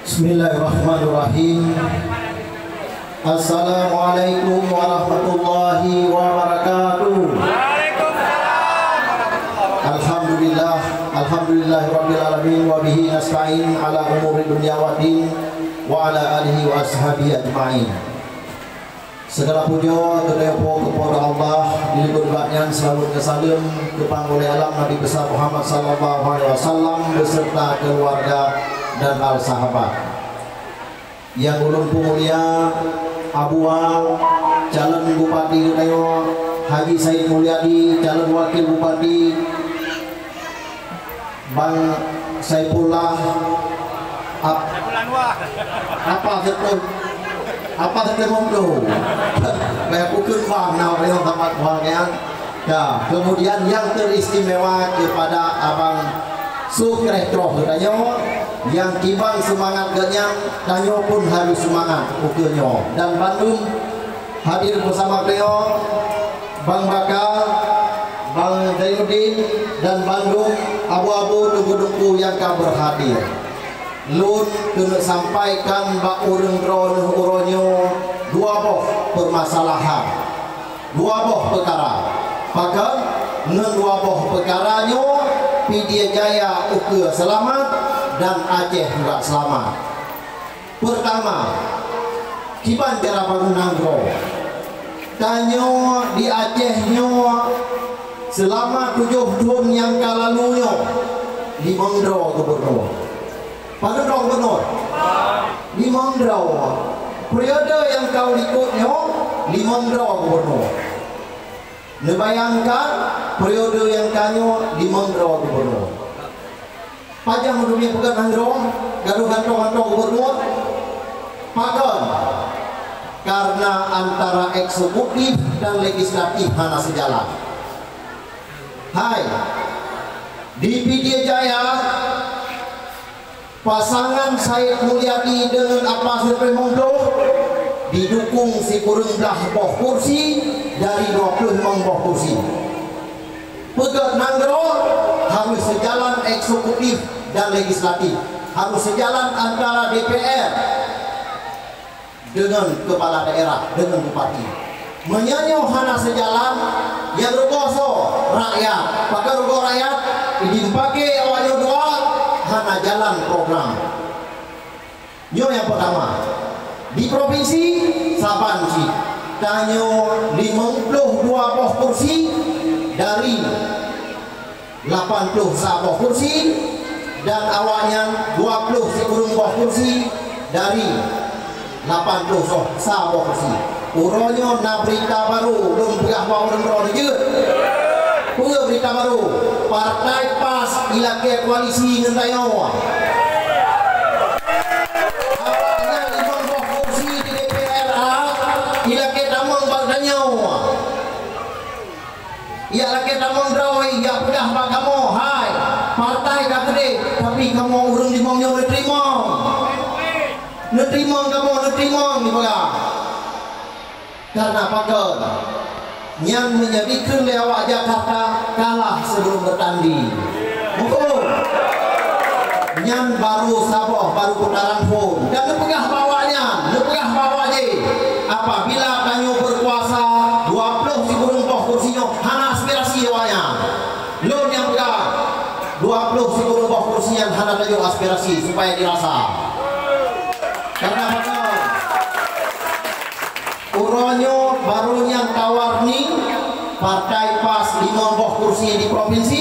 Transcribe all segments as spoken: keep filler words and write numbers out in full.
Bismillahirrahmanirrahim. Assalamualaikum warahmatullahi wabarakatuh. Alhamdulillah, alhamdulillahirabbil alamin, wa bihi nasta'in ala umuri dunya waddin, wa ala alihi wa ashabihi ajmain. Segala puja geutanyoe po keupada Allah, di likot bak nyan seulaweuet dan saleuem keu Panghulée Alam Nabi Besar Muhammad sallallahu alaihi wasallam beserta keluarga dan al sahabat. Nyang ulôn peumulia, Abua, calon bupati geutanyoe, Haji Said Mulyadi, calon wakil bupati, Bang Saifullah, ap-, apa seutôt, apa seutôt muncul. Banyak ukeue bang, na orang yang sama keluarga. Ya, kemudian yang teristimewa kepada Abang Sukres Troh geutanyoe, yang kiban seumangat geuhnyan, tanyoe pun harus seumangat ukeue nyoe. Dan bandum hadir beusama beliau, Bang Bakal, Bang Zainuddin, dan bandum abu-abu teungku-teungku nyang ka berhadir. Lôn keuneuk sampaikan bak ureuëng droeneueh uroe nyoe dua boh peumasalahan, dua boh peukara. Pakon ngon dua boh peukara nyoe Pidie Jaya ukeue seulamat dan Aceh juga seulamat. Peurtama, kiban cara bangon nanggroe. Tanyoe di Aceh nyoe seulama tujoh thon nyang ka lalu nyoe limong droe gubunur. Padub droe gubunur? Limong droe. Periode nyang ka likot nyoe limong droe gubunur. Neubayangkan, periode nyang ka nyoe limong droe gubunur. Pajan meunurot peugah nanggroe, gadôh gantoe-gantoe gubunur? Pakon? Karena antara eksekutif dan legislatif hana seujalan. Hai, di Pidie Jaya, pasangan Said Mulyadi deungon Apa Sirpé Mongdoh didukung sikureueng blah boh kursi dari dua puluh limong boh kursi. Peugét nanggroe harôh seujalan eksekutif dan legislatif, harôh seujalan antara D P R deungon keupala daerah, deungon bupati. Meunyoe nyoe hana seujalan, nyang rugoe soe? Rakyat. Pakon rugoe rakyat? Idin paké awak nyoe dua, hana jalan program. Nyoe nyang peurtama. Di propinsi, saban cit. Tanyoe limong ploh dua boh kursi dari lapan ploh sa boh kursi, dan awaknyan dua ploh sikureueng boh kursi dari lapan ploh sa boh kursi. Uroe nyoe na beurita barô, lôn peugah bak ureuëng droeneuh jeuet. Peue beurita barô? Partai PAS ilakée koalisi ngon tanyoe. Awaknyan limong boh kursi di D P R A ilakée tamong bak tanyoe. Yak lakée tamong droe, yak peugah bak kamoe, hai, partai ka keudeh, tapi kamoe ureuëng limong nyoe neuteurimong. Neuteurimong kamoe, neuteurimong, jipeugah. Karena pakon? Nyan meunyoe dikheun lé awak Jakarta, kalah sebelum bertanding. Muphom? Nyan barô saboh, barô putaran phon. Dan neupeugah bak awaknyan, neupeugah bak awak jih, apabila tanyoe berkuasa, dua ploh sikureueng boh kursi nyoe hana aspirasi awaknyan. Lôn nyang peugah, dua ploh sikureueng boh kursi nyan hana tajok aspirasi supaya dirasa. Karena pakon? Uroe nyoe barô nyang tawarni, partai PAS limong boh kursi di propinsi,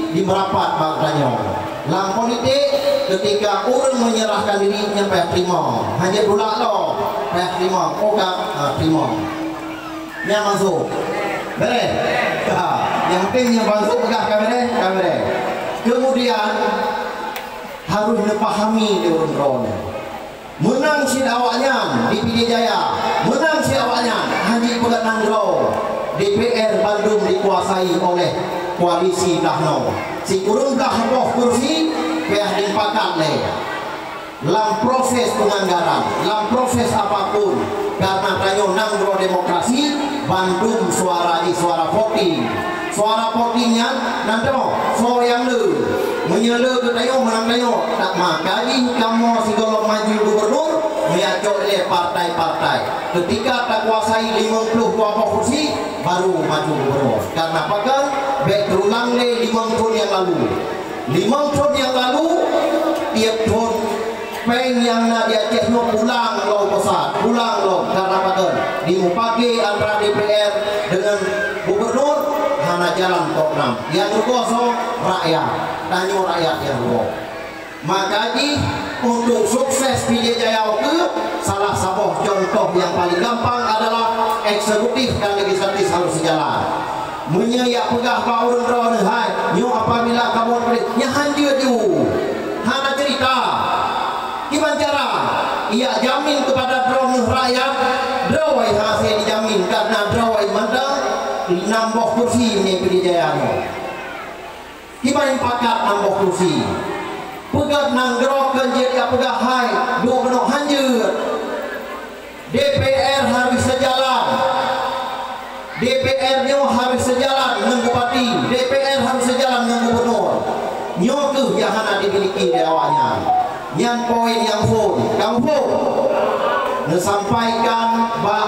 di meurapat bak tanyoe. Lam politik, ketika ureuëng menyerahkan diri, nyan payah teurimong. Hana tulak lom, payah teurimong. Oh ka, ha, teurimong. Nyan masuk. Beres? Ha, nyang penting nyan masuk, peugah ka beres, ka beres. Kemudian, harôh neupahami lé ureuëng droeneuh. Meunang cit awaknyan di Pidie Jaya, meunang cit awaknyan hana jipeugét nanggroe, D P R bandum dikuasai oleh koalisi blah noe. Sikureueng blah boh kursi payah jipakat lé. Lam proses penganggaran, lam proses apapun, karena tanyoe nanggroe demokrasi, bandum suara jih suara voting. Suara voting nyan, nan teuh, soe nyang le. Meunyoe le keu tanyoe, meunang tanyoe, tak maka jih kamoe sigohlom Oleh partai-partai. Ketika takuasai limong ploh dua boh kursi, baru maju gubernur. Karena pakon? Bèk teurulang lé limong thôn nyang lalu. Limong thôn nyang lalu, tiep thôn péng nyang na di Aceh nyoe pulang lom pusat, pulang lom. Karena pakon? Dimupake antara D P R dengan gubernur, hana jalan program. Nyang rugoe soe? Rakyat. Tanyoe rakyat nyang rugoe. Maka jih, untuk sukses Pidie Jaya ukeue, salah saboh contoh nyang paleng gampang adalah eksekutif dan legislatif harôh seujalan. Meunyoe jak peugah bak ureueng droeneuh, "Hai, nyoe apabila kamoe peudeh, nyan hanjeuet ju." Hana cerita. Kiban cara? Jak jamin keupada droeneuh rakyat, droe hase jijamin karena droe mantong nam boh kursi nyan Pidie Jaya nyoe. Kiban pakat nam boh kursi. Peugöt nanggroe keu jeuet jak peugah hai, duek keunoe hanjeuet. D P R harôh seujalan. D P R nyoe harôh seujalan ngon bupati, D P R harôh seujalan ngon gubernur. Nyoe keuh nyang hana dimiliki lé awaknyan. Nyan poin nyang phôn. Ka muphom? Neusampaikan bak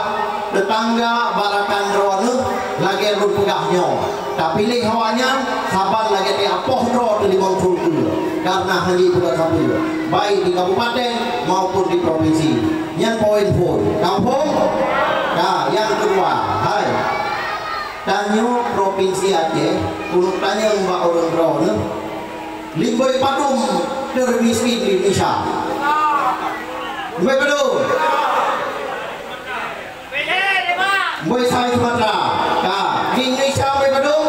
teutangga, bak rakan droeneuh lagèe lôn peugah nyoe. Tapiléh awaknyan saban lagèe teuh apoh droe teuh limong thôn keue, karena hana jipeugah sapeue, baik di kabupaten maupun di provinsi. Nyan poin phôn. Ka muphom? Ka, nyang keudua, hai. Tanyoe Propinsi Aceh, ulôn tanyong bak ureueng droeneuh, limbôi padum teumiskén di Indonesia? Limbôi padum? Limbôi sa di Sumatra. Ka. Di Indonesia limbôi padum?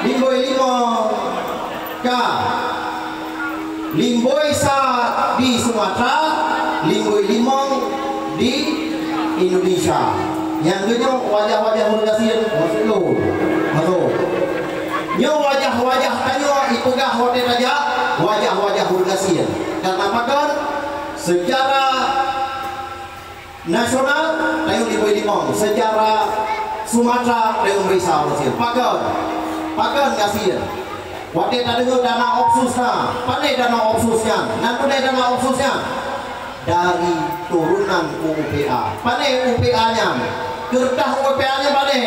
Limbôi limong. Ka. Limbôi sa di Sumatra, limbôi limong di Indonesia. Nyang geunyoe wajah-wajah ureueng gasien, maksud lôn. Maksud. Nyoe wajah-wajah tanyoe ipeugah watèe tajak, wajah-wajah ureueng gasien. Karena pakon? Secara nasional, tanyoe limbôi limong. Secara Sumatra, tanyoe meurisa ureueng gasien. Pakon? Pakon gasien? Watèe tadeungoe dana otsus na, pané dana otsus nyan? Nan pané dana otsus nyan? Dari turunan U U P A. Pané U U P A nyan? Keureutah U U P A nyan pané?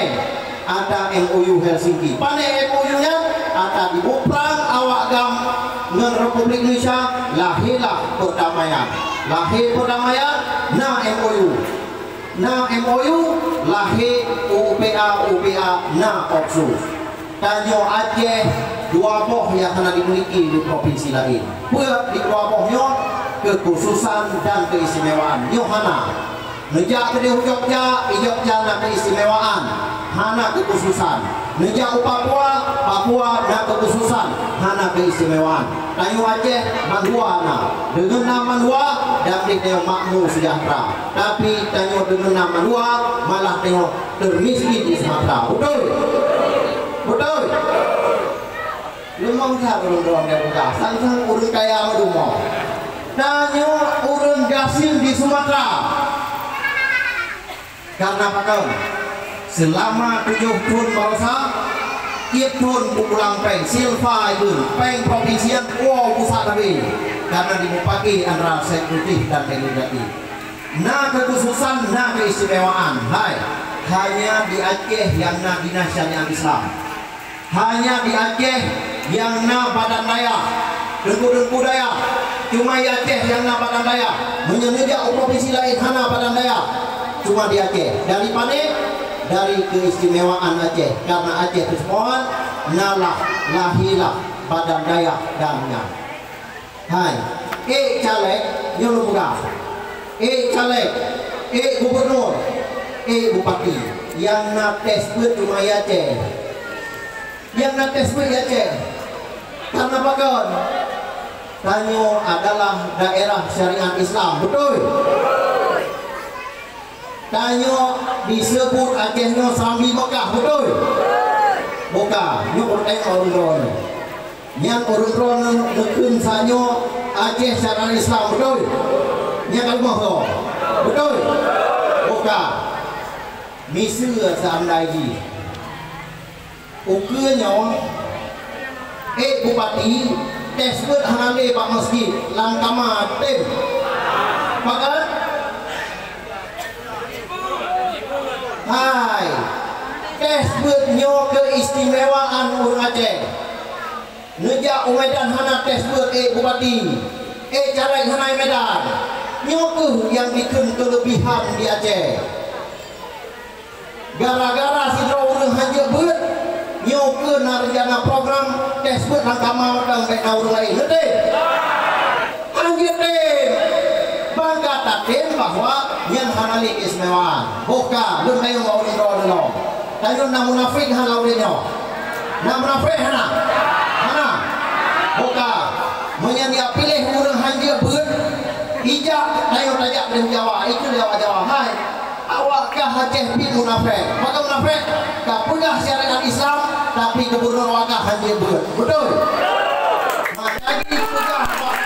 Ata M O U Helsinki. Pané M O U nyan? Ata dibuprang awak GAM ngon Republik Indonesia, lahé lah perdamaian. Lahé perdamaian, na M O U. Na M O U, lahé U U P A, U U P A, na otsus. Tanyoe Aceh dua boh nyang hana dimiliki di propinsi laén. Peue di dua boh nyoe? Kekhususan dan keistimewaan. Nyoe hana. Neujak keudeh u Jogja, i Jogja na keistimewaan, hana kekhususan. Neujak u Papua, Papua na kekhususan, hana keistimewaan. Tanyoe Aceh mandua na. Deungon na mandua, dan tanyoe makmu seujahteura. Tapi tanyoe deungon na mandua, malah tanyoe teumiskén di Sumatra. Beutôi? Beutôi? Leumang that ureueng droe nyang peugah, sang-sang ureueng kaya meurumoh. Tanyoe ureueng gasien di Sumatra. Karena pakon? Seulama tujoh thon barosa, tiep thon peupulang péng, silva ikheun, péng propinsi nyan woe pusat habéh, karena dimupake antara eksekutif dan legislatif. Na kekhususan, na keistimewaan. Hai, hanya di Aceh nyang na dinas syariat Islam. Hanya di Aceh nyang na badan dayah, teungku-teungku dayah. Cuma di Aceh nyang na badan dayah. Meunyoe neujak u propinsi laén hana badan dayah. Cuma di Aceh. Dari pané? Dari keistimewaan Aceh. Karena Aceh teuseumawan na lah, lahé lah badan dayah dan nyan. Hai, ék caleg, nyoe lôn peugah. Ék caleg, ék gubernur, ék bupati. Nyang na tes beuet cuma di Aceh. Nyang na tes beuet di Aceh. Karena pakon? Tanyoe adalah daerah syariat Islam, beutôi? Tanyoe diseubut Aceh nyoe Serambi Mekah, beutôi? Bukan, nyoe ureueng droe nyoe. Nyan ureueng droe neu-, neukheun sa nyoe Aceh syariat Islam, beutôi? Nyan ka leumoh droe. Beutôi? Bukan. Miseue seandai jih. Ukeue nyoe, ék bupati, tes beuet hana lé bak masjid, lam kama tem. Pakon? Hai, tes beuet nyoe keuistimewaan ureuëng Aceh. Neujak u Medan hana tes beuet, eh, bupati, eh, caleg hana i Medan. Nyoe kheueh nyang dikheun keuleubihan di Aceh. Gara-gara sidroe ureuëng hanjeuet beuet, nyoe kheueh na rencana program tes beuet lam kama mantong bèk na ureuëng laén. Beutôi? Hanjeuet tem. Bangka tatem bahwa nyan hana lé keistimewaan. Boh ka, lôn tanyong bak ureuëng droeneuh lom. Tanyoe na munafék hana lam ureuëng nyoe? Na munafék hana? Hana. Boh ka. Meunyan ya piléh ureuëng hanjeuet beuet, ijak tanyoe tajak lé Jawa, ikheun lé awak Jawa, hai, awak kah Aceh pih munafék. Pakon munafék? Ka peugah syariat Islam, tapi gubernur awak kah hanjeuet beuet. Beutôi? Maka jipeugah bak rakan.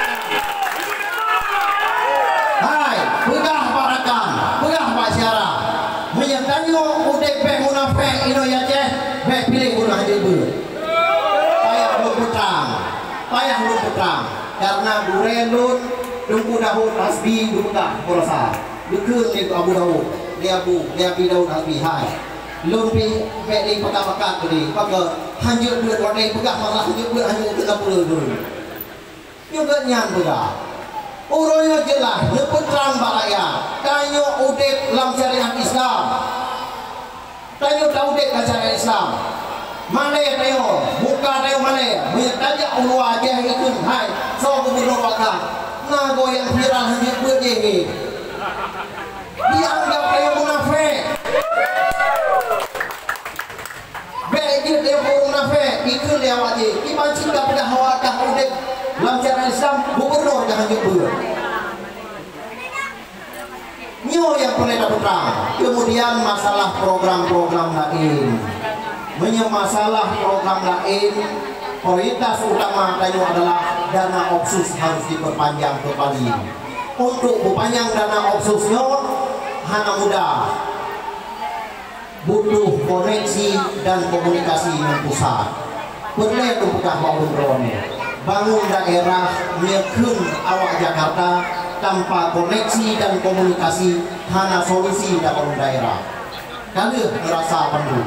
Hai, peugah bak rakan, peugah bak syedara. Meunyoe tanyoe udeb bèk munafék inoe Aceh, bèk piléh ureuëng hanjeuet beuet. Payah lôn peutrang, payah lôn peutrang. Karena gurée lôn, Teungku Daud Hasbi, geupeugah baroesa. Geukheun lé Abu Daud, lé Abu, lé Abi Daud Hasbi, hai. Lôn pih bèk lé pakat-pakat tadi, pakon hanjeuet beuet watèe peugah masalah hanjeuet beuet, hanjeuet beuet lam peue-peue. Nyoe geuh nyan peugah. Uroe nyoe jeulaih neupeutrang bak rakyat, tanyoe udeb lam syariat Islam. Tanyoe taudeb lam syariat Islam. Malèe tanyoe, muka tanyoe malèe, meunyoe tajak u luwa jih ikheun, hai, soe gubernur awak kah? Na goe nyang viral hanjeuet beuet jih. Dianggap tanyoe munafék. Bèk jeuet lé ureuëng munafék, ikheun lé awak jih. Kiban cit ka peugah awak kah udeb lam syariat Islam, gubernur kah hanjeuet beuet. Nyoe nyang peureulèe tapeutrang. Kemudian masalah program-program laén. Meunyoe masalah program laén, prioritas utama tanyoe adalah dana otsus harus diperpanjang kembali. Untuk peupanyang dana otsus nyoe hana mudah. Butuh koneksi dan komunikasi ngon pusat. Peureulèe lôn peugah bak ulôn droeneuh, bangun daerah nyoe kheun awak Jakarta tanpa koneksi dan komunikasi hana solusi tabangun daerah. Ka lheueh meurasa bandum.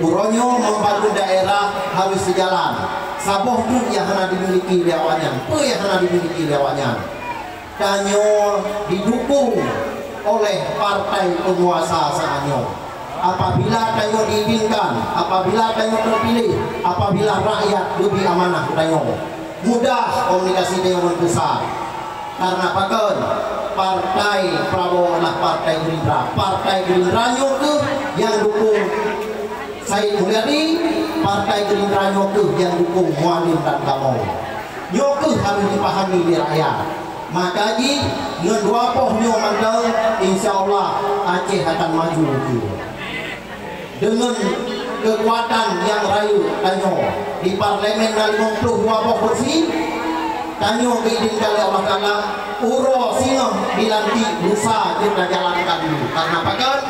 Uroe nyoe membangun daerah harus sejalan. Saboh treuk nyang hana dimiliki lé awaknyan. Peue nyang hana dimiliki lé awaknyan? Tanyoe didukung oleh partai penguasa saat nyoe. Apabila tanyoe diizinkan, apabila tanyoe terpilih, apabila rakyat geubri amanah keu tanyoe, mudah komunikasi tanyoe ngon pusat. Karena pakon? Partai Prabowo adalah Partai Gerindra. Partai Gerindra nyoe keuh nyang dukung Said Mulyadi, Partai Gerindra nyoe keuh nyang dukung Mualem dan kamoe. Nyoe keuh harus dipahami lé rakyat. Maka jih ngon dua boh nyoe mantong, insya Allah Aceh akan maju keu. Deungon keukuatan nyang rayeuk tanyoe di parlemen na limong ploh dua boh kursi, tanyoe geuizinkan lé Allah Taala uroe singoh dilantik lusa jeuet tajalankan dulu. Karena pakon?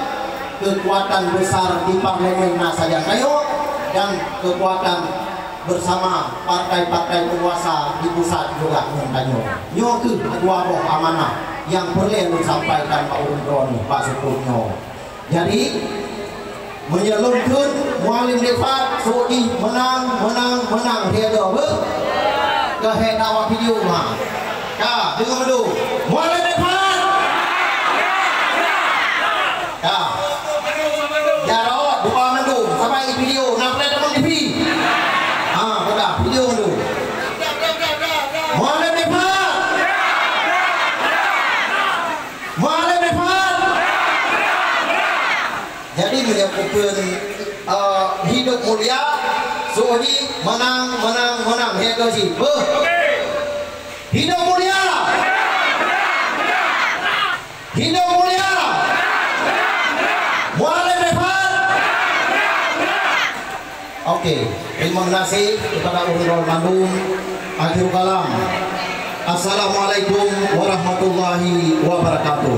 Keukuatan besar di parlemen na sajan tanyoe dan keukuatan bersama partai-partai penguasa di pusat juga ngon tanyoe. Nyoe keuh dua boh amanah nyang peureulèe lôn sampaikan bak ulôn droeneuh bak seupôt nyoe. Jadi, meunyoe lôn kheun Mualem Dephat, sôk jih meunang, meunang, meunang, siaga beuh. Keuhai dakwah video ha. Ka, deungoe mandum. Mualem Dephat! Ka. Jarot, buka mandum, sampai video, na play teman T V. Ha, buka video mandum. Mualem Dephat! Mualem Dephat! Jadi meunyoe peue, eh, hidup mulia, sôk jih meunang, meunang, meunang. Hai keuh jih. Beuh. Hidup mulia! Hidup mulia! Mualem Dephat! Oke, terima kasih kepada ulôn mandum. Akhirul kalam. Assalamualaikum warahmatullahi wabarakatuh.